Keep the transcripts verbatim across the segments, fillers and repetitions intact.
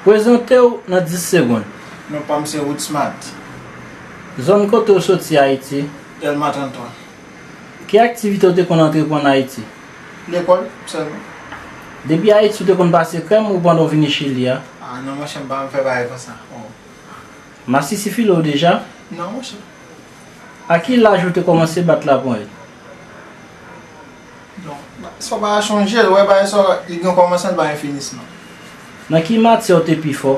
Prezante w nan dis segonn. Non pa m se Woodsmart. Zòn kote w soti Ayiti? Dèlma trannntwa. Ki aktivite w te konn antreprann Ayiti? Lekòl sèlman. Depi Ayiti w te konn pase krèm ou pandan w vini Chili a? Ah non monchè, m pa konn fè bagay konsa. Oh. Masisi file w deja? Non monchè. A ki laj ou te kòmanse bat laponyèt? Non. Sa w pa chonje l, wè bagay sa li gen kòmansman, li pa gen finisman. Nan ki matyè w te pi fò?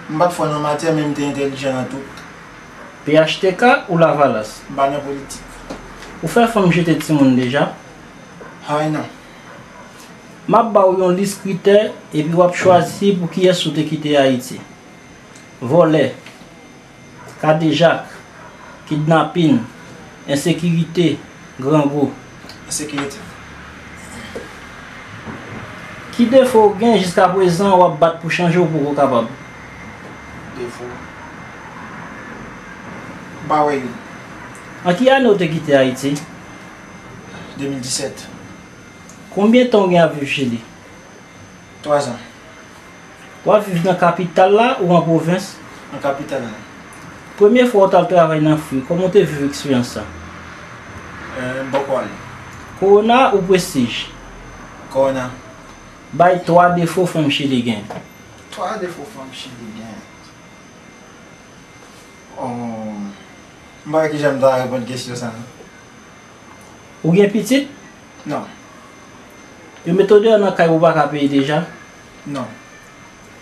M pa t fò nan matyè, men m te entèlijan nan tout. P H T K ou Lavalas? M pa nan politik. Ou fè fanm jete timoun deja? Hay non. M ap ba w yon lis kritè, epi w ap chwazi pou kiyès ou te kite Ayiti. Vòlè, kadejak, kidnapin, ensekirite, grangou. Ensekirite. Ki defo w gen jiskaprezan w ap bat pou chanje w poko kapab? Defo. M pa wè youn. An ki ane w te kite Ayiti? De mil disèt. Konbyen tan w gen ap viv Chili? Twa zan. W ap viv nan kapital la ou an pwovens? Nan kapital la. Premye fwa w t al travay nan fri, kòman w te viv eksperyans sa? Eh, m poko ale. Kowona ou prestij? Kowona. Bay twa defo fanm Chili gen. Twa defo fanm Chili gen. Oh, m pa wè kijan m ta reponn kesyon sa non. Ou gen pitit? Non. Yo mete w deyò nan kay ou pa ka peye deja? Non.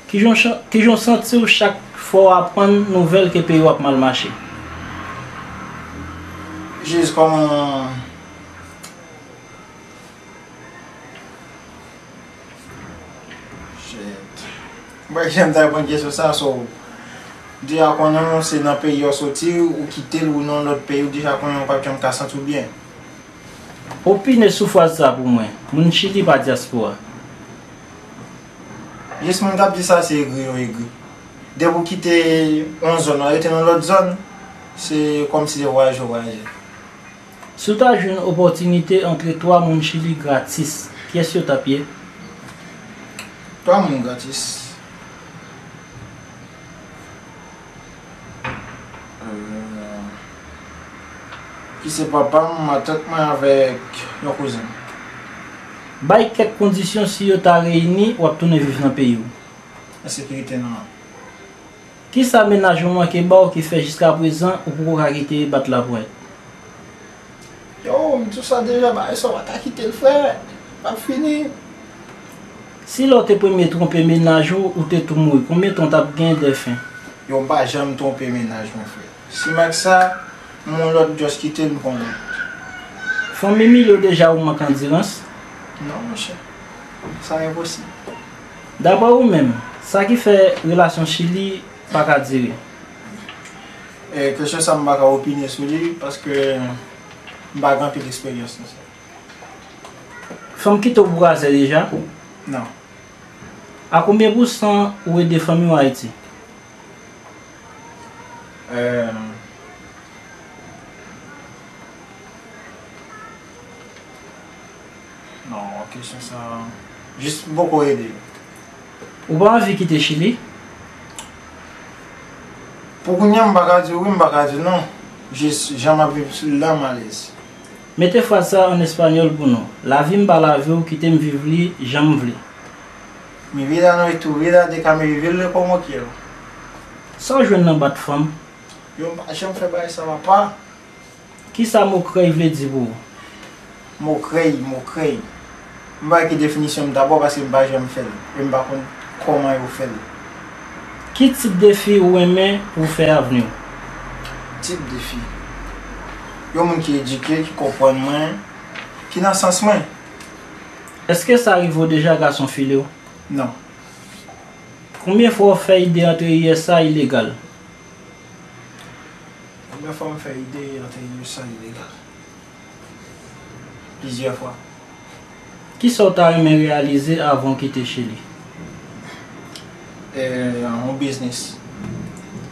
Kijan w chan- kijan w santi w chak fwa w aprann nouvèl ke peyi w ap mal mache? Jis kòman Shit. Mwen janm ta reponn kesyon sa, so, deja konnen w se nan peyi w soti, ou kite l, ou nan lòt peyi, ou deja konnen w p ap janm ka santi w byen. Opine sou fraz sa pou mwen, moun Chili pa dyaspora. Jis moun k ap di sa, se egri yo egri. Depi w kite yon zòn, w rete nan lòt zòn, se kòmsi se vwayaje w vwayaje. Si w ta jwenn opòtinite antre twa moun Chili gratis, kiyès yo t ap ye? Twa moun gratis. Euh, ki se papa m, matant mwen avèk yon kouzen. Bay kèk kondisyon, si yo ta reyini, w ap tounen viv nan peyi w. Ensekirite nan Kisa mennaj ou manke ba w ki fè jiskaprezan ou poko ka kite bat laponyèt? Yo, m di w sa deja, bagay sa w pa ta kite l, frè. L ap fini. Si lè w te premye twonpe mennaj ou, ou te tou mouri, konbyen tan w t ap gen dèfen? Yo, m pa janm twonpe mennaj mwen, frè. Si m ak sa, m yon lòt, just kite l, m pran lòt. Fanmi Milo deja ou mank andirans? Non, monchè. Sa enposib. Daprè ou menm, sa ki fè relasyon Chili pa ka dire? E, kesyon sa m pa ka opine sou li, paske m pa gen anpil eksperyans nan sa. Fanm kite w pou razè deja? Non. A konbyen pousan ou ede fanmi w Ayiti? Euh, non, kesyon sa, jis m poko ede. Ou pa anvi kite Chili? Pou kounye a, m pa ka di wi, m pa ka di non. Jis jan m ap viv la, m alèz. Mete fraz sa an espanyòl pou nou. Lavi m pa lavi w, kite m viv li jan m vle. Mi vida no es tu vida, déjame vivirlo como quiero. Sa w jwenn nan bat fanm? Yo, m pa janm fè bagay sa, papa. Kisa mo krèy vle di pou ou? Mo krèy, mo krèy. M pa ki definisyon m dabò paske m pa janm fè l. E m pa konn kòman yo fè l. Ki tip de fi ou renmen pou w fè avni w? Tip de fi. Yon moun ki edike, ki konprann mwen, ki nan sans mwen. Èske sa rive w deja gason file w? Non. Konbyen fwa w fè ide antre U S A ilegal? Konbyen fwa m fè ide antre U S A ilegal? Plizyè fwa. Kisa w ta renmen reyalize avan w kite Chili? Eh, yon biznis.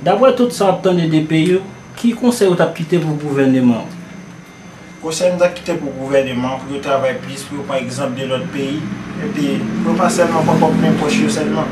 Daprè tout sa w ap tande de peyi w, ki konsèy ou t ap kite pou gouvèneman w? Konsèy m ta kite pou gouvèneman an, pou yo travay plis, pou yo pran egzanp de lòt peyi, epi pou yo pa sèlman pran kòb plen pòch yo sèlman.